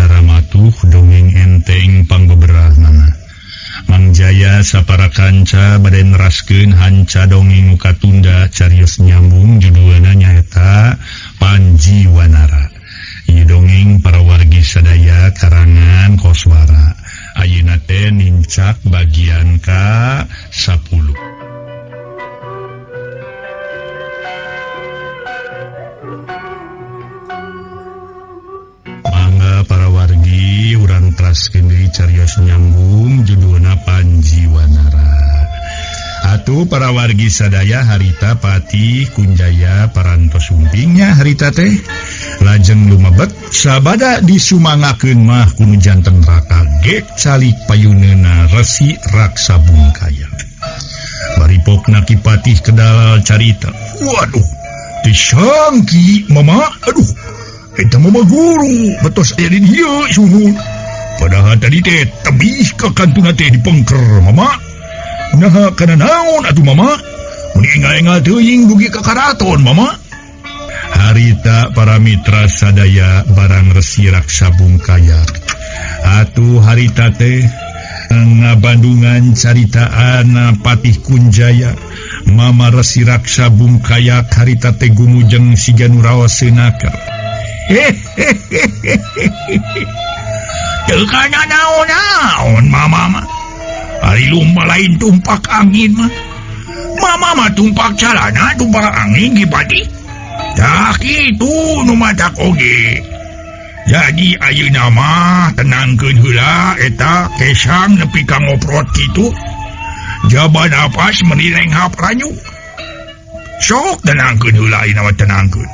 Saramatuh dongeng enteng pangbeberahna. Mang Jaya sapara kanca bade neraskeun hanca dongeng nu katunda carios nyambung judulna nyaeta Panji Wanara. Ieu dongeng para wargi sadaya karangan Koswara. Ayeuna teh nincak bagian ka 10. Mangga para wargi urang teraskeun deui carios nyambung judulna Panji Wanara. Atuh para wargi sadaya harita Patih Kunjaya parantos sumpingnya harita teh lajeng lumebet sabada disumangakeun mah kudu janten raka gek calik payuneuna Resi Raksa Bungkaya. Baripokna Ki Patih kedal carita. Waduh, disangki mama, aduh. Eta mama guru betos aya di dieu suhun. Padahal tadi teh tebih ka kantuna teh dipengker mama. Naha kana naon atuh mama? Mun engal-engal teuing dugi ka karaton mama. Harita para mitra sadaya barang Resi Raksa Bungkaya. Atuh harita teh ngabandungan caritaan Patih Kunjaya. Mama Resi Raksa Bungkaya harita teh gumujeng siga nu raos seunaka. Teu kana naon-naon mama mah. Ari lumba lain tumpak angin mah. Mama mah tumpak calana tumpak angin Ki Patih. Tah kitu nu matak oge. Jadi ayeuna mah tenangkeun heula eta kesang nepi ka ngoprot kitu. Jaba napas meuni lenghap ranyu. Sok tenangkeun heula ayeuna mah tenangkeun.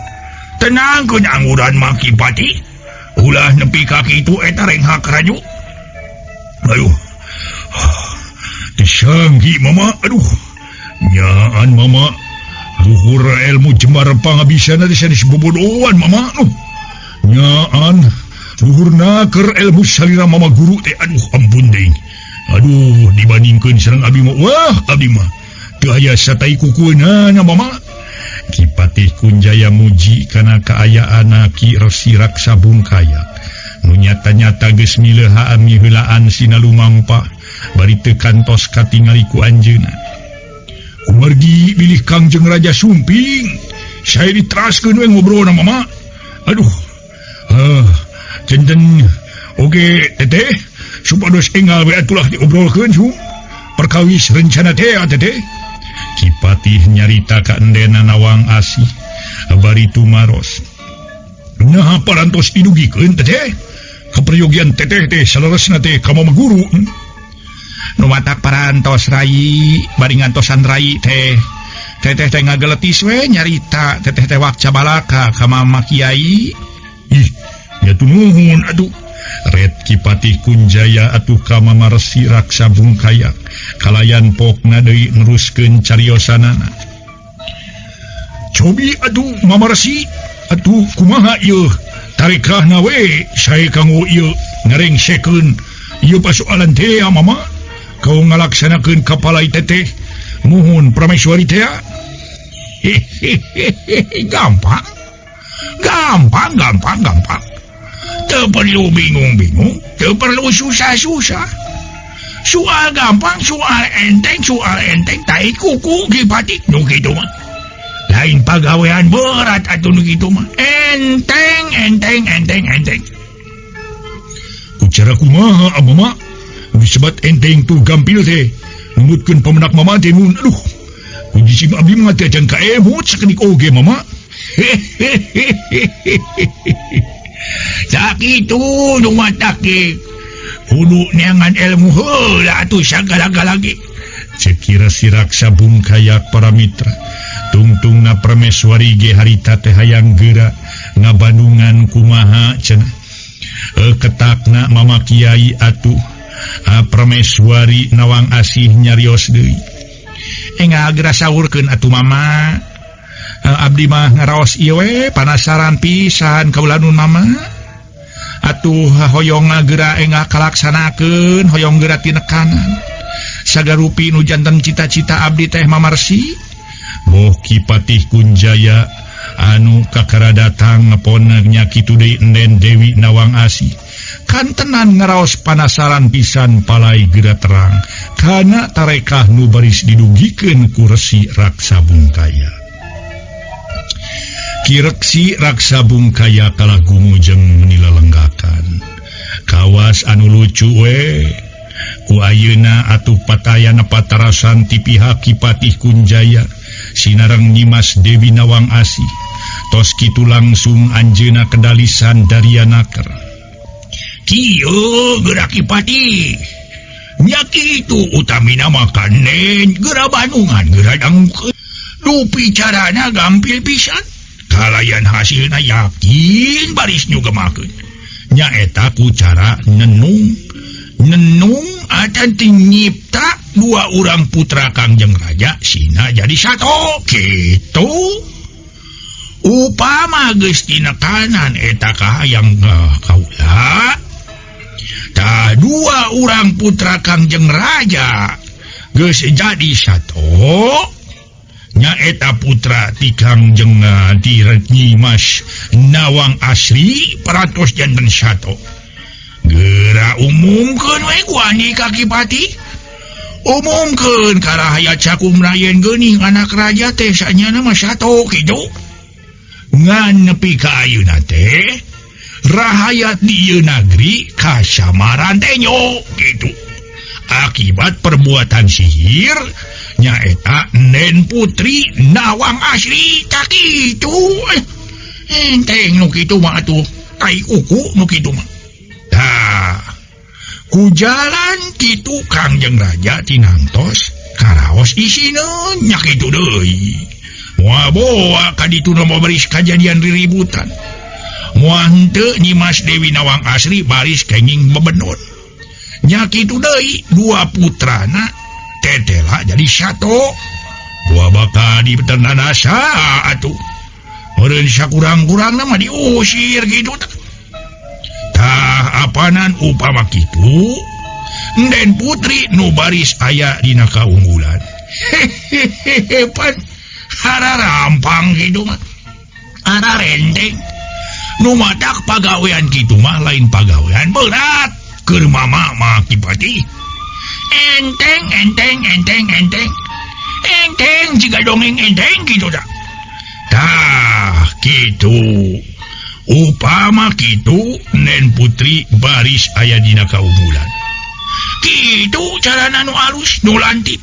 Tenangkeun anguran mah Ki Patih. Ulah nepi ka kitu eta renghak ranyu. Aduh. Disanggi mama, aduh. Nyaan mama. Luhur ilmu jembar pangabisana teh sanes bobodoan mama. Aduh. Nyaan luhur naker ilmu salira mama guru teh aduh ampun deui. Aduh dibandingkeun sareng abi mah wah abdi mah teu aya satai kukueunana mama. Ki Patih Kunjaya muji kana kaayaanna Ki Resi Raksa Bungkaya. Nu nyata-nyata geus mileuhaan miheulaan sina lumampa bari teu kantos katingali ku anjeunna. Kumargi bilih Kangjeng Raja Sumping, saya diteraskeun we ngobrolna mama. Aduh. Centen oge teteh supados enggal we atulah diobrolkeun su. Perkawis rencana teh teteh. Ki Patih nyarita ka endena Nawang Asih bari tumaros. Nah parantos didugikeun teteh. Kaperyogian teteh teh saleresna teh ka mama guru. Nu matak parantos rai bari ngantosan rai teh. Teteh teh ngageletis we nyarita teteh teh wakca balaka ka mama kiai. Ih, nya nuhun aduh. Red Ki Patih Kunjaya atuh ka mama Resi Raksa Bungkaya. Kalayan pokna deui neruskeun cariosanana. Cobi aduh mama Resi, atuh kumaha ieu? Tarekahna we sae kanggo ieu ngarengsekeun ieu pasoalan teh mama. Kau ngalaksanakeun kapalai teteh muhun prameswari teh. Gampang. Gampang, gampang, gampang. Teu perlu bingung-bingung, teu perlu susah-susah. Soal gampang, soal enteng tai kuku Ki Patih nu kitu mah. Lain pagawean berat atuh nu kitu mah. Enteng, enteng, enteng, enteng. Kucara kumaha mama? Disebat enteng tuh gampil teh. Numutkeun pamenak mama teh mun aduh. Kunci sing abdi mah teh can kaemut sakedik oge mama. Sakitu nu matak ge. Kudu neangan ilmu heula atuh sagala-gala ge. Ceuk Resi Raksa Bungkaya para mitra. Tungtungna prameswari ge harita teh hayang geura ngabandungan kumaha cenah. Ketakna mama kiai atuh prameswari Nawang Asih nyarios deui. Enggal geura saurkeun atuh mama. Abdi mah ngaraos ieu we panasaran pisan kaula nun mama. Atuh hoyong geura enggal kalaksanakeun hoyong geura tinekanan. Sagarupi nu janten cita-cita abdi teh Mama Resi. Boh Ki Patih Kunjaya anu kakara datang ngeponna nya kitu deui enden Dewi Nawang Asih. Kantenan ngaraos panasaran pisan palai geura terang kana tarekah nu baris didugikeun ku Resi Raksa Bungkaya. Ki Reksi Raksa Bungkaya kalah gumujeng menila lenggakan. Kawas anu lucu we. Ku ayeuna atuh patayana patarasan ti pihak Ki Patih Kunjaya sinareng Nyimas Dewi Nawang Asih. Tos kitu langsung anjeuna kedalisan Daria Naker. Kieu geura Ki Patih. Nya kitu utamina mah kanen geura bandungan geura dangukeun. Dupi carana gampil pisan. Kalayan hasilna yakin baris nyugemakeun. Nyaeta ku cara nenung. Nenung acan ti nyipta dua urang putra Kangjeng Raja sina jadi satu kitu. Upama geus tinekanan eta kahayang kaula. Tah dua urang putra Kangjeng Raja geus jadi satu. Nyaeta putra ti Kangjeng ti Nyimas Nawang Asri parantos janten sato. Geura umumkeun we ku andika Ki Patih. Umumkeun ka rahayat sakumna yen geuning anak raja teh sanyana mah sato kitu. Ngan nepi ka ayeuna teh rahayat di ieu nagri kasamaran tenyo kitu. Akibat perbuatan sihir nyaeta Nen Putri Nawang Asri tak kitu. Enteng nu kitu mah atuh tai kuku nu kitu mah. Tah, ku jalan kitu Kangjeng Raja tinangtos karaos isineun nya kitu deui. Moal boa ka ditu nu baris kajadian riributan. Moal henteu Nyimas Dewi Nawang Asri baris kenging bebenun. Nya kitu deui dua putrana tetela jadi satu. Dua bakal ditenanasa atuh. Meureun sakurang-kurangna mah diusir kitu tah. Tah apanan upama kitu Den Putri nu baris aya dina kaunggulan. Hehehe pan hararampang kitu mah. Ararenteng. Nu matak pagawean kitu mah lain pagawean berat. Keur mama mah Ki Patih. Enteng enteng enteng enteng. Enteng jiga dongeng enteng kitu tah. Tah kitu. Upama kitu Nen Putri baris aya dina kaunggulan. Kitu carana nu alus nu lantip.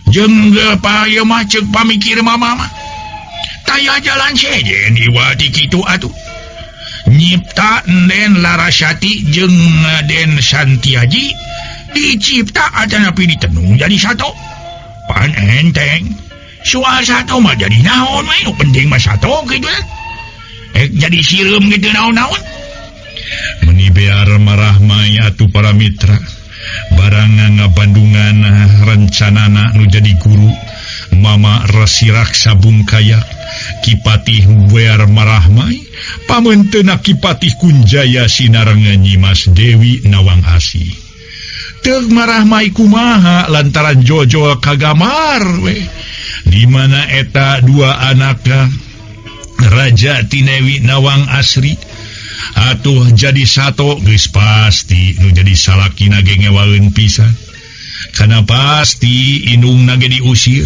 Jeung pa ieu mah ceuk pamikir mama mah. Taya jalan sejen iwati kitu atuh. Nyipta Den Larasati jeung Den Santiaji dicipta atanapi ditenung jadi satu. Pan enteng. Soal satu mah jadi naon we nu penting mah satu kitu ya. Jadi sireum gitu naon-naon. Meni bear marahmai atuh para mitra. Barang ngabandungan rencanana nu jadi guru Mama Resi Raksa Bungkaya Ki Patih Wear Marahmai pamentena Ki Patih Kunjaya sinareng Nyimas Dewi Nawang Asih. Teu marahmai kumaha lantaran jojol kagamar we. Di mana eta dua anakna Raja Tinewi Nawang Asri atuh jadi satu geus pasti nu jadi salakina ge ngewaeun pisan. Karena pasti indungna ge diusir.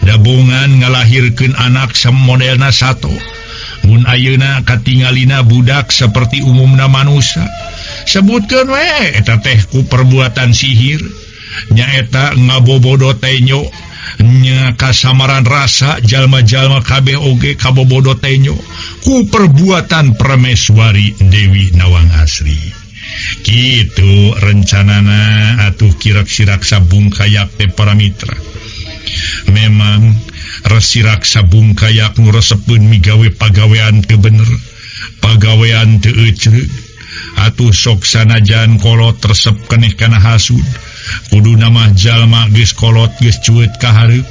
Dabongan ngalahirkeun anak samodelna sato. Mun ayeuna katingalina budak seperti umumna manusia. Sebutkeun we eta teh ku perbuatan sihir. Nyaeta ngabobodo tenyo. Nya kasamaran rasa jalma-jalma kabeh oge kabobodo tenyo ku perbuatan Prameswari Dewi Nawang Asri. Kitu rencanana atuh Ki Reksi Raksa Bungkayak teh para mitra. Memang Resi Raksa Bungkayak nu resepeun migawe pagawean teu bener, pagawean teu ecreug. Atuh sok sanajan kolot resep keneh kana hasud. Kudu mah jalma geus kolot geus cuet ka hareup.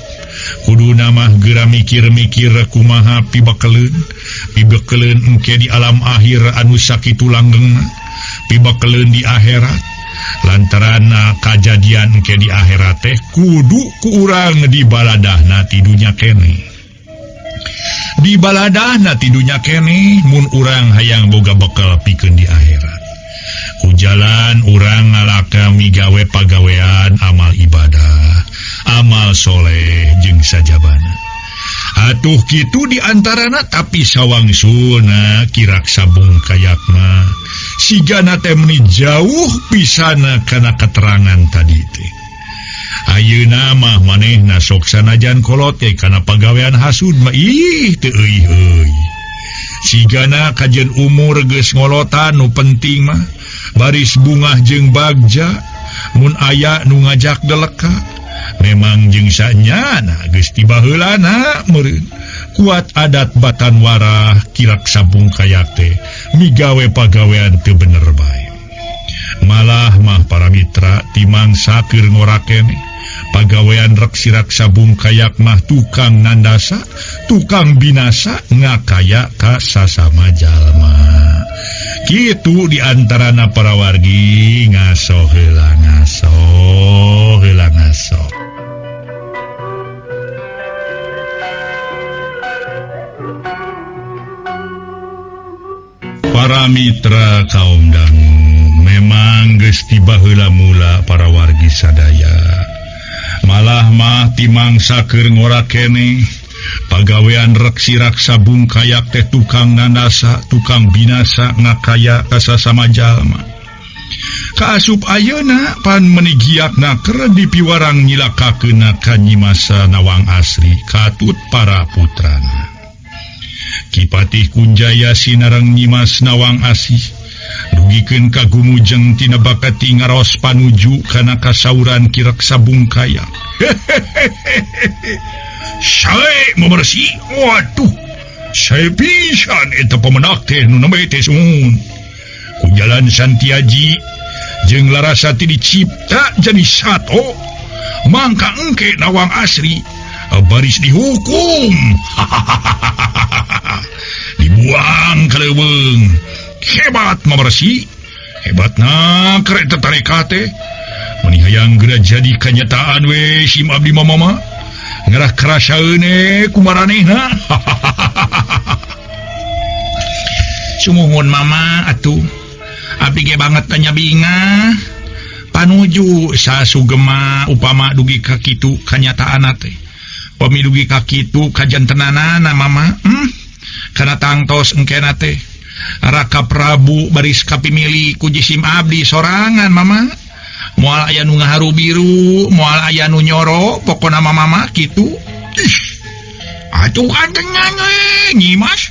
Kudu mah geura mikir-mikir kumaha pibakeleun. Pibakeleun engke di alam akhir anu sakitu langgengna. Pibakeleun di akhirat. Lantaran kajadian engke di akhirat teh kudu ku urang dibaladahna ti dunya keneh. Dibaladahna ti dunya keneh mun urang hayang boga bekal pikeun di akhirat. migawe pagawean amal ibadah, amal soleh jeung sajabana. Atuh kitu diantarana tapi sawangsulna Ki Raksa Bungkayak mah sigana teh meuni jauh pisana kana keterangan tadi teh. Ayeuna mah manehna sok sanajan kolot teh kana pagawean hasud mah ih teu euy euy. Sigana kajen umur geus ngolotan nu penting mah baris bungah jeung bagja mun aya nu ngajak deleka. Memang jeung sanyana geus tiba heulana meureun kuat adat batan warah Ki Raksa Bungkayak teh migawe pagawean teu bener bae. Malah mah para mitra timangsa keur ngora keneh pagawean rek si Raksa Bungkayak mah tukang nandasa, tukang binasa ngakaya ka sasama jalma. Kitu diantarana para wargi ngaso heula ngaso heula ngaso. Para mitra kaum dangu memang geus tiba heula mula para wargi sadaya. Malah mah timangsa keur ngora keneh pagawean rek si Raksa Bungkayak teh tukang nandasa, tukang binasa ngakaya ka sasama jalma. Kaasup ayeuna pan meuni giatna keur dipiwarang nyilakakeunna ka Nyimasa Nawang Asri katut para putrana. Ki Patih Kunjaya sinareng Nyimas Nawang Asih dugikeun ka gumujeng tina bakati ngaros panuju kana kasauran Ki Raksa Bungkayak. Sae memersi, waduh, sae pisan eta pemenak teh nu nembe teh sun. Ku jalan Santiaji jeung Larasati dicipta jadi sato, mangka engke Nawang Asri baris dihukum. Dibuang ka leuweung. Hebat memersi, hebatna kereta tarekat teh. Meni hayang geura jadi kanyataan we sim abdi mama. Ngerah kerasaeun kumaranehna. Sumuhun mama atuh. Abdi ge banget tanya bingah. Panuju sasugema upama dugi ka kitu kanyataanna teh. Pami dugi ka kitu kajantenanana mama. Kana tangtos engkena teh. Raka Prabu baris kapimili ku jisim abdi sorangan mama. Moal aya nu ngaharu biru, moal aya nu nyoro, pokona mama kitu. Ih, atuh kantengan we Nyimas.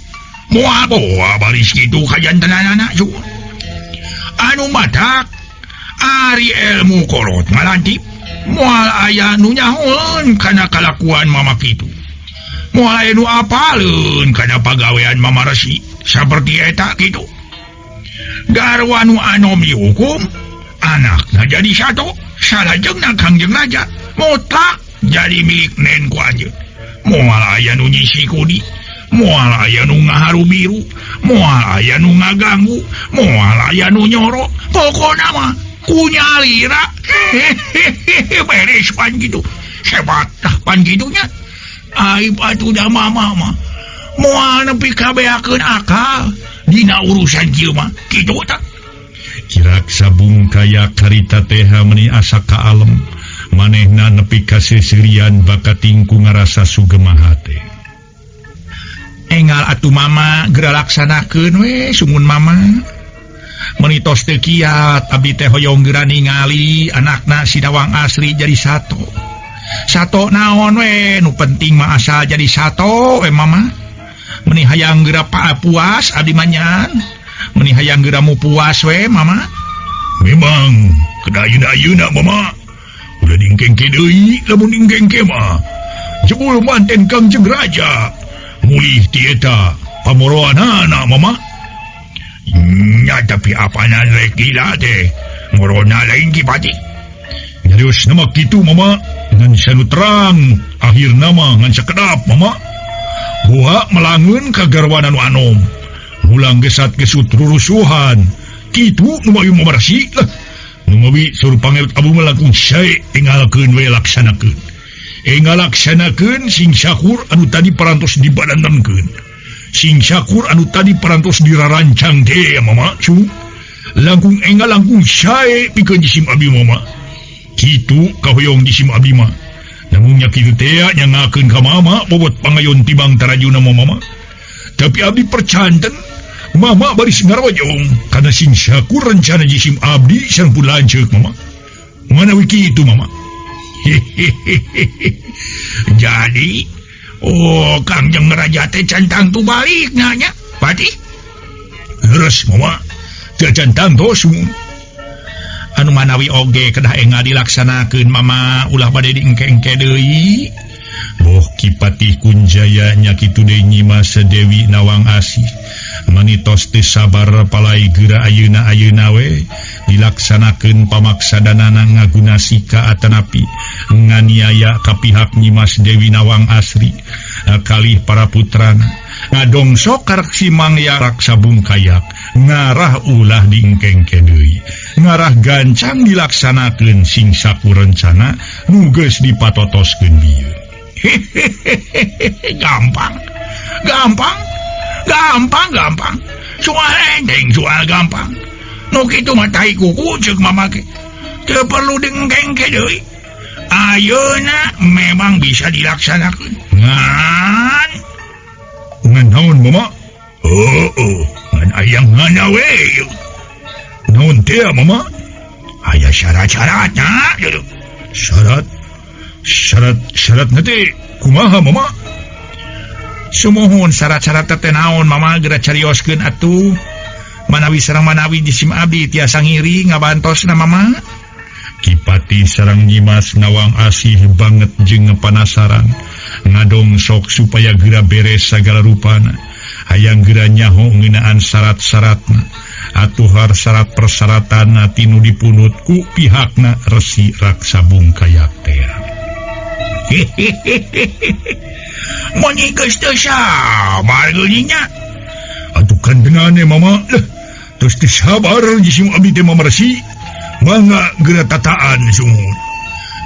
Moal boa baris kitu kajantenanana cu. Anu matak ari ilmu kolot malantip, moal aya nu nyahoeun kana kalakuan mama kitu. Moal aya nu apaleun kana pagawean mama resi saperti eta kitu. Garwa nu anom dihukum, anakna jadi satu, salajengna Kangjeng Raja mutlak jadi milik nen ku anjeun. Moal aya nu nyisi kudi, moal aya nu ngaharu biru, moal aya nu ngaganggu, moal aya nu nyoro, pokona mah kunyalira. Beres pan kitu. Hebat tah pan kitunya. Aib atuh da mama mah. Moal nepi kabeakeun akal dina urusan kieu mah kitu tah. Ki Raksa Bungkayak karita teha meuni asa ka alem, manehna nepi ka seserian bakating ku ngarasa sugema hate. Engal atuh mama geura laksanakeun we sumun mama. Meuni tos teu kiat abdi teh hoyong geura ningali anakna si Nawang Asri jadi sato. Sato naon we nu penting mah asal jadi sato we mama. Meuni hayang geura puas abdi mah nyan. Meuni hayang geura mu puas we mama. Memang kedah ayeuna-ayeuna mama. Ulah dingkengke deui lamun dingkengke mah. Jebul manten Kangjeng Raja. Mulih ti eta pamoroanana mama. Nya tapi apana rek gila teh. Ngorona lain Ki Patih. Nyarios nama kitu mama ngan sanu terang akhirna mah ngan sakedap mama. Boha melangeun ka garwana nu anom. Mulang gesat-gesut rurusuhan. Kitu nu mawi mamarsi lah. Nu mawi suruh pangeut abu melangkung sae tinggalkeun we laksanakeun. Enggal laksanakeun sing syakur anu tadi parantos dibadandankeun. Sing syakur anu tadi parantos dirarancang teh mama cu. Langkung enggal langkung sae pikeun jisim abdi mama. Kitu kahoyong jisim abdi mah. Namun nya kitu teh nyangakeun ka mama bobot pangayon tibang tarajuna mama. Tapi abdi percanten mama baris ngarojong kana sing sakur rencana jisim abdi sareng pun lanceuk mama. Manawi kitu mama. Hehehe. Jadi oh Kangjeng Raja teh can tangtu balik nanya Patih. Leres mama. Teu can tangtu anu manawi oge kedah engal dilaksanakeun mama ulah bade diengke-engke deui. Boh Ki Patih Kunjaya nya kitu deui Nyimas Dewi Nawang Asih manitos teu sabar palai geura ayeuna-ayeuna we dilaksanakeun pamaksadanana ngaguna sika atanapi nganiaya ka pihak Nyimas Dewi Nawang Asri kalih para putrana ngadongsok karek Simangya Raksa Bungkayak ngarah ulah diengke-engke deui ngarah gancang dilaksanakeun sing saku rencana nu geus dipatotoskeun bieu. Hehehe gampang gampang gampang gampang soal enteng soal gampang nu kitu mah tai kuku ceuk mama ge teu perlu diengke-engke deui ayeuna memang bisa dilaksanakeun ngan ngan naon mama heueuh ngan aya ngana we naon teh mama aya syarat-syaratna syarat syarat-syarat nanti kumaha mama sumuhun syarat-syarat teh naon mama geura carioskeun atuh manawi sareng manawi jisim abdi tiasa ngiri ngabantosna mama. Ki Patih sareng Nyimas Nawang Asih banget jeung panasaran ngadongsok supaya geura beres sagala rupana hayang geura nyaho ngeunaan syarat-syaratna atuh har syarat persyaratanna tinu dipunut ku pihakna Resi Raksa Bungkayak teh. Moni geus teu sabar geuning nya. Atuh kandenane mama leh tos teu sabar jisim abdi teh mama Resi. Mangga geura tataan sumut.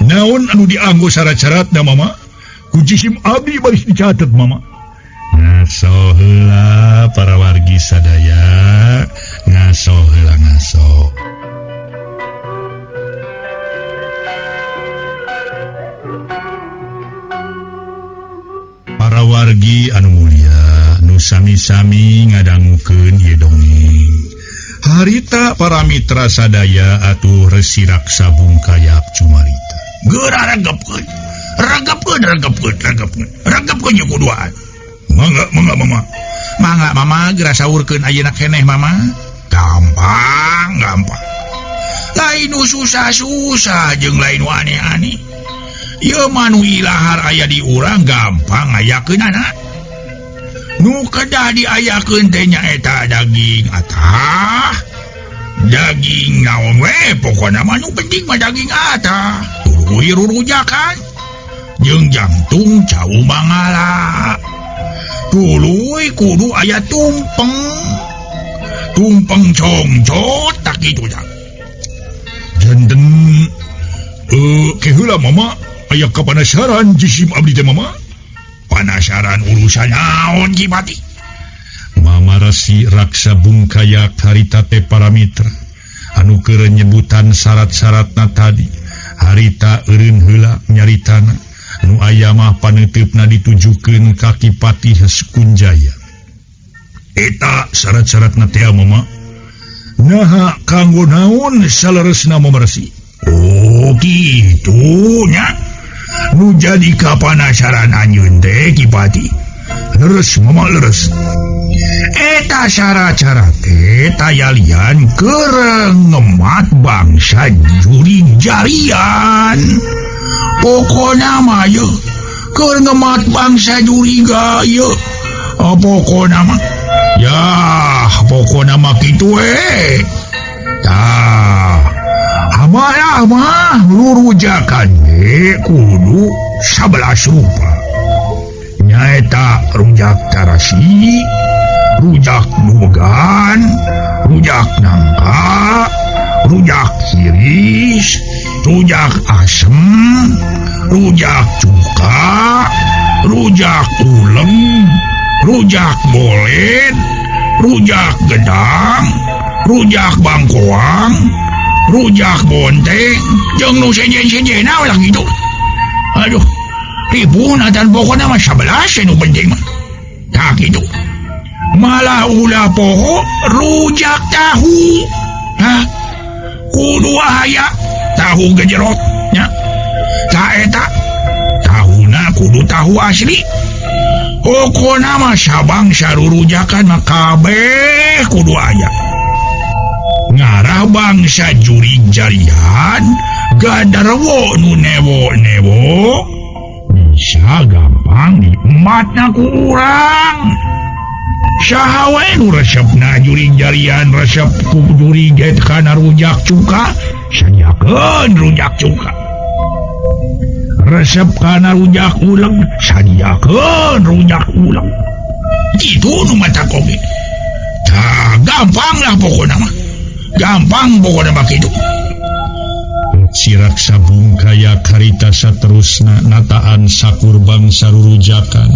Naon anu dianggo syarat-syaratna mama? Ku jisim abdi baris dicatet mama. Ngaso heula para wargi sadaya, ngaso heula ngaso. Para wargi anu mulia nu sami-sami ngadangukeun ieu dongeng. Harita para mitra sadaya atuh Resi Raksa Bungkayak cumarita. Geura regepkeun. Regepkeun regepkeun regepkeun. Regepkeun jeung kuduaan. Mangga mangga mama. Mangga mama geura saurkeun ayeuna keneh mama. Gampang gampang. Lain nu susah-susah jeung lain nu aneh-aneh. Ieu mah nu ilahar aya di urang gampang ngayakeunana. Nu kedah diayakeun teh nyaeta daging atah. Daging naon we pokona mah nu penting mah daging atah. Tuluy rurujakan jeung jantung cau mangala. Tuluy kudu aya tumpeng. Tumpeng congcot tak kitu tah. Janten keheula mama aya kapanasaran jisim abdi teh mama. Panasaran urusan naon Ki Patih? Mama Resi Raksa Bungkayak harita teh para mitra anu keur nyebutan syarat-syaratna tadi harita eureun heula nyaritana nu aya mah paneuteup-na ditujukeun ka Ki Patih Kunjaya. Eta syarat-syaratna teh mama. Naha kanggo naon saleresna Mama Resi? Oh kitu nya. Nu jadi kapanasaran anjeun teh Ki Patih. Leres mama leres. Eta syarat-syarat teh tayalian keur ngemat bangsa jurig jarian. Pokona mah yeuh keur ngemat bangsa juriga yeuh. Pokona mah yah pokona mah kitu we. Tah amarah mah rurujakan ge kudu 11 rupa. Nyaeta rujak tarasi, rujak dumegan, rujak nangka, rujak hiris, rujak asem, rujak cuka, rujak uleng, rujak bolet, rujak gedang, Rujak bangkoang, rujak bonteng, jeung nu sejen-sejenna lah gitu. Aduh, ribun atan pokona mah 11 nu penting mah. Tah kitu. Malah ulah poho rujak tahu. Hah? Kudu aya tahu gejerot nya. Tah eta tahuna kudu tahu asli. Pokona mah sabangsa rurujakan mah kabeh kudu aya. Ngarah bangsa jurig jarian gandarwo nu newo-newo bisa gampang diematna ku urang. Saha wae nu resepna jurig jarian resep ku jurig kana rujak cuka, sadiakeun rujak cuka. Resep kana rujak uleg, sadiakeun rujak uleg. Kitu nu matak oge. Tah gampang lah pokona mah. Gampang pokona mah kitu. Sirak Sabungkaya karita saterusna nataan sakur bangsa rurujakan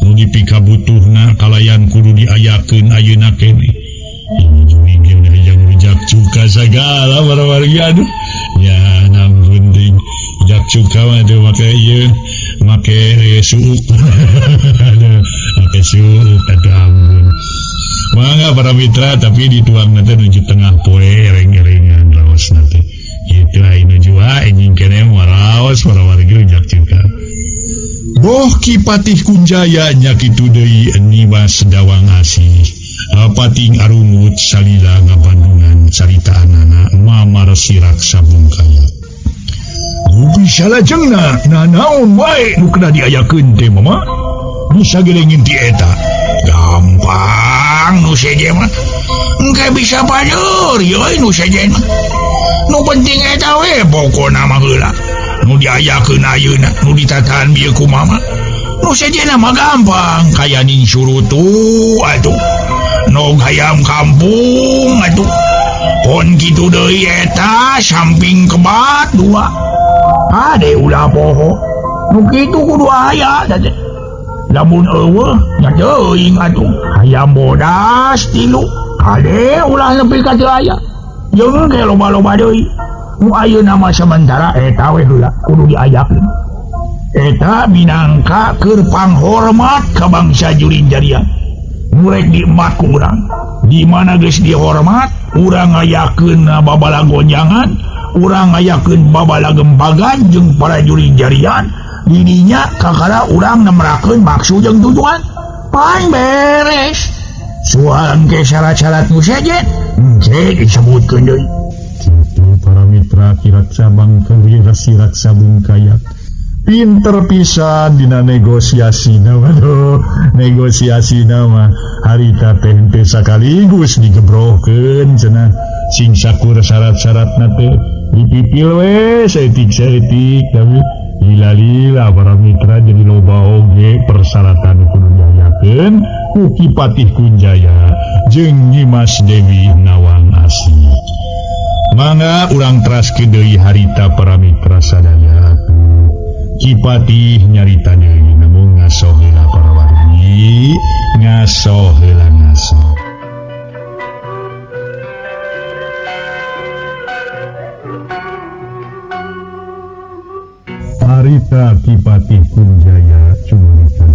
nu dipikabutuhna kalayan kudu diayakeun ayeuna keneh. Ini hayang rujak cuka sagala warga aduh. Ya namun deui rujak cuka mah teu make ieu, make suuk. Aduh, make suuk aduh ampun. Mangga para mitra tapi dituang nanti nuju tengah poe ereng-erengan raos nanti. Gitu ai nuju wae anjing keneh maraos para warga rujak cuka. Boh Ki Patih Kunjaya nya kitu deui Nimas Dawang Asih. Pating arungut salila ngabandungan caritaanana Mamar Sirak Sabungkaya. Gupi salajengna nanaon wae nu kena diayakeun teh mama? Bisa gelengin ti eta. Gampang nu seje mah. Engke bisa padur yeuh nu sejen mah. Nu penting eta we pokona mah heula. Nu diayakeun ayeuna, nu ditataan bieu ku mama. Nu sejenna mah gampang kaya ning surutu atuh. Nog hayam kampung atuh. Pon kitu deui eta samping kebat dua. Ade ulah poho. Nu kitu kudu aya teh. Lamun eueuh nya teuing atuh. Hayam bodas tilu. Ade ulah nepi ka teu aya. Jeung ge loba-loba deui. Nu ayeuna mah sementara eta we heula kudu diayakeun. Eta minangka keur panghormat ka bangsa juring jarian. Nu rek diemat ku urang. Di mana geus dihormat, urang ngayakeun babala gonjangan, urang ngayakeun babala gempagan jeung para juring jarian. Didinya kakara urang nemrakeun maksud jeung tujuan. Pan beres. Soal engke syarat-syarat nu sejen, engke disebutkeun deui. Kitu para mitra Kirak Sabang Sirak Sabungkaya. Pinter pisan dina negosiasi waduh, negosiasi mah harita teh henteu sakaligus digebrohkeun cenah sing sakur syarat-syaratna teh dipipil we saeutik-saeutik tapi lila-lila para mitra jadi loba oge persyaratan kudu diayakeun ku Ki Patih Kunjaya jeung Nyimas Dewi Nawang Asih. Mangga urang teraskeun deui harita para mitra sadaya atuh. Ki Patih nyarita deui namun ngaso heula para wargi, ngaso heula ngaso. Harita Ki Patih Kunjaya cumarita.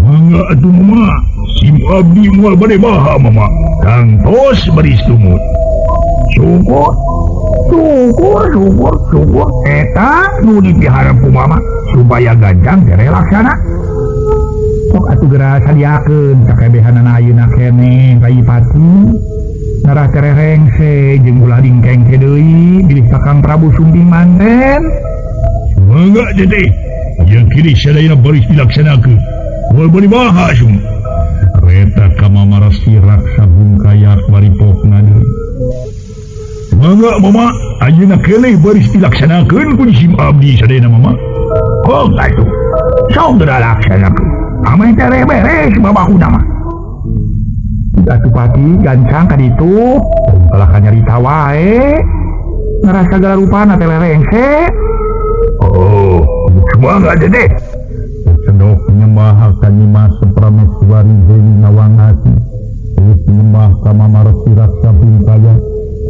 Mangga atuh mama, sim abdi moal bade baha mama. Tangtos baris tumut. Syukur, syukur, syukur, syukur. Eta nu dipiharep ku mama supaya gancang tere laksana. Sok atuh geura sadiakeun sakabehanana ayeuna keneh Rai Pati. Ngarah tere rengse jeung ulah dingkengke deui bilih Kakang Prabu Sumping manten. Mangga teteh, yang kiri sadayana baris dilaksanakeun. Moal bari baha sum. Reta ka Mamar Sirak Sabungkaya bari pokna deui. Mangga mama, ayeuna keneh baris dilaksanakeun ku sim abdi sadayana mama. Kok atuh? Sok geura laksanakeun. Ameh teh beres babakuna mah. Atuh Pati gancang ka ditu, kalah ka nyarita wae. Ngarah sagala rupana teh rengse. Oh, mangga dedeh. Cendok nyembah ka Nyimas Prameswari Dewi Nawang Asih. Geus nyembah ka Mama Resi Raksa Bungkaya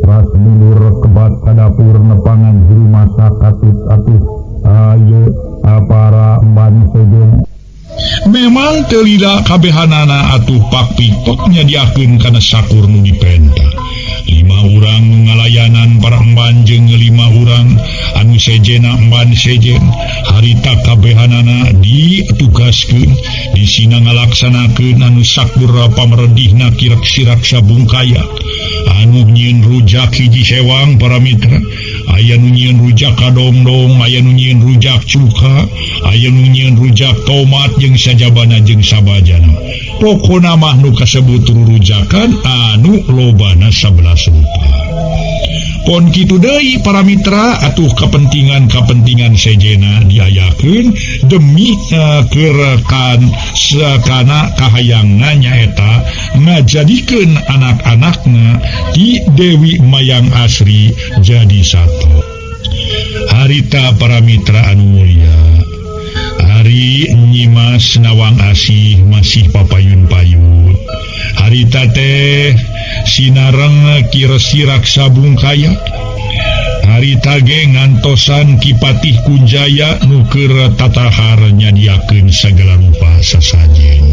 ras mundur kebat ka dapur nepangan juru masak katut atuh ayo para emban sejen. Memang teu lila kabehanana atuh pak pikpok nyadiakeun kana sakur nu dipenta. 5 urang nu ngalayanan para emban jeung 5 urang anu sejena emban sejen harita kabehanana ditugaskeun disina ngalaksanakeun anu sakur pamredihna Ki Raksa Bungkaya. Anu nyieun rujak hiji sewang para mitra, aya nu nyieun rujak kadongdong, aya nu nyieun rujak cuka, aya nu nyieun rujak tomat jeung sajabana jeung sabajana. Pokona mah nu kasebut rurujakan anu lobana 11 rupa. Pon kitu deui para mitra atuh kepentingan-kepentingan sejena diayakeun demi kerekan sakana kahayangna nyaeta ngajadikeun anak-anakna di Dewi Mayang Asri jadi satu. Harita para mitra anu mulia, Ari Nyimas Nawang Asih masih papayun-payun. Harita teh sinareng Ki Resi Raksa Bungkaya. Harita ge ngantosan Ki Patih Kunjaya nu keur tatahar nyadiakeun sagala rupa sasajen.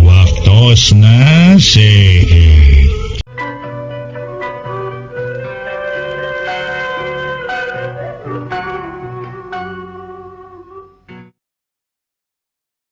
Waktosna seep.